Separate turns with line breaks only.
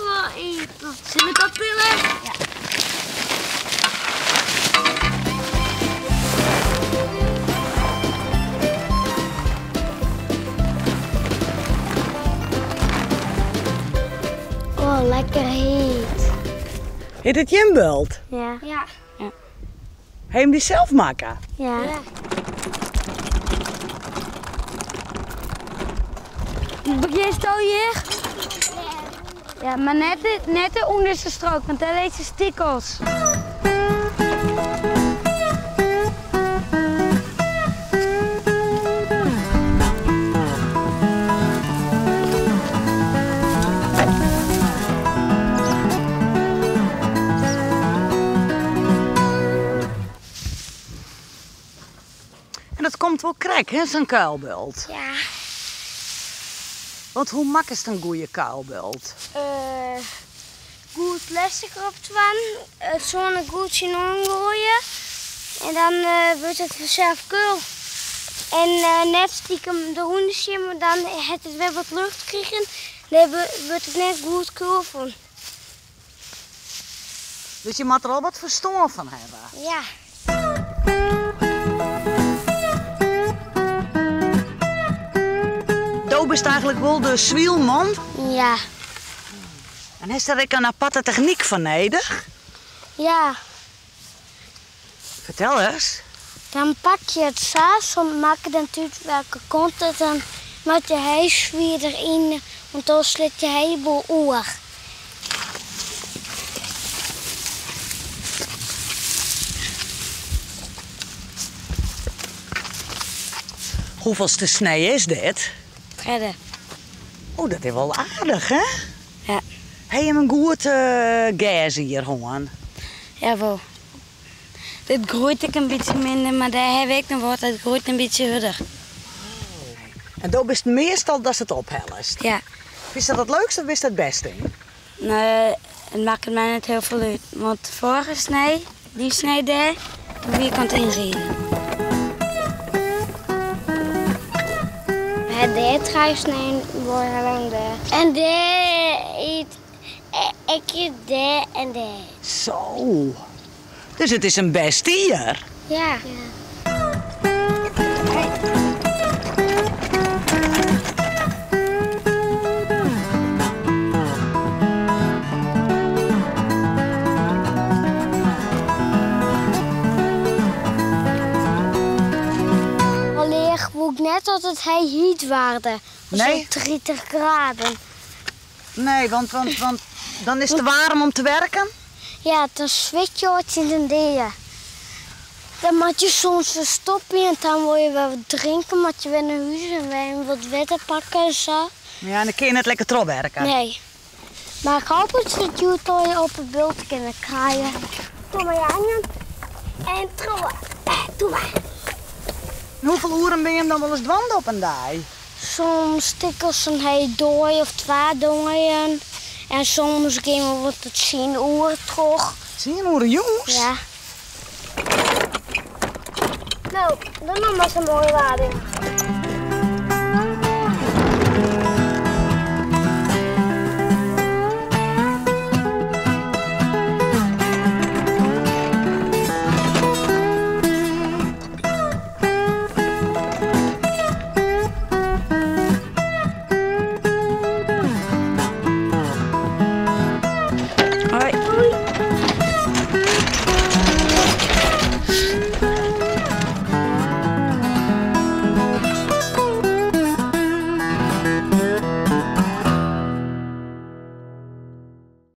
wol iepen. Sil ik optille? Ja. Oh, lekker heet.
Is dit jim bult?
Ja. Ja.
Ha jim dy sels makke?
Ja. Begjinst al hjir? Ja, mar net de, net de ûnderste strook, want dêr lizze stikels.
En dat komt wol krekt, hè, sa'n kuilbult?
Ja.
Want hoe makkest in goede kuilbult?
Uh, goed plastic erop dwaan, it sân der goed tsjinoan goaie en dan uh, wurdt it fansels kul. En uh, net stikem derûnder sjen, want dan hat it wer wat lucht krigen. Dêr wurdt it net goed kul fan.
Dus je moat der al wat ferstân fan hawwe?
Ja.
Do bist eigenlik wol de swielman?
Ja.
En hast dêr ek in aparte technyk foar nedich?
Ja.
Fertel ris.
Dan pak je it sa, soms makket net út welke kant it, dan moat je hiel swier deryn, want dan slit je hielendal oer.
Hoefolste snee is dit?
Tredde.
Oh, dat is wol aardich, hè?
Ja.
Ha jim in goed gers jier hân?
Jawol. Dit groeit ek in bytsje minder, mar dêr ha we ek noch wat. It groeit in bytsje hurder.
En do bist meastal datst it ophellest?
Ja.
Fynst dat it leukst of bist it bêst yn?
Nee, it makket my net hiel folle út. Want de foarige snee, dy snee dêr, doe wie ik oan it ynriden. We ha dêr trije sneeën en dêr. En dêr ek dêr en dêr.
Zo. Dus it is in bêst jier.
Ja. Allinnich woe ik net dat it hiel hyt waarde.
Nee?
Sa'n 30 graden.
Nee, want, want, want dan is it te waarm om te werken?
Ja, dan swit je al tsjin de dea. Dan moat je soms wer stopje en dan wol je wer wat drinke, moat je wer nei hûs en wer wat wetter pakke en sa.
Ja, en dan kin je net lekker trochwerke.
Nee. Mar ik hoop dat se it hjoed allegear op 'e bult kinne krije. Doe mar Jan. En troch. Doe mar.
En hoefolle oeren binne jim dan wolris dwaande op in dei?
Soms stikkels in hiele dei of twa deien. En soms gean we wol tot tsien oere troch.
Tsien oere jûns?
Ja. No, dan noch mar sa'n moaie lading.